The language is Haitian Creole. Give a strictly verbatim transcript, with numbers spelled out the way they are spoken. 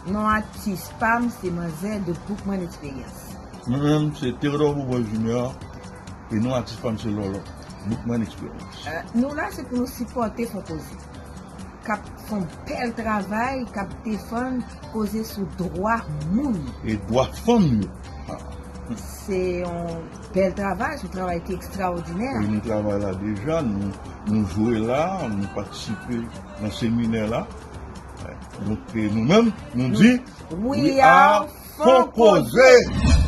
Non atis pa m se Manzè de Boukman Eksperyans. Mwen menm se Theodore Boubon Junior e non atis pa m se Lolo Boukman Eksperyans. Nou la se pou nou sipòte Fon Koze k ap fè yon bèl travay, k ap defann koze sou dwa moun. E dwa fanm yo. Se yon bèl travay, se yon travay ki ekstraòdinè. E nou travay la deja, nou, nou jwe la, nou patisipe nan seminè la. Donk nou menm, nou di, We are Fon Koze.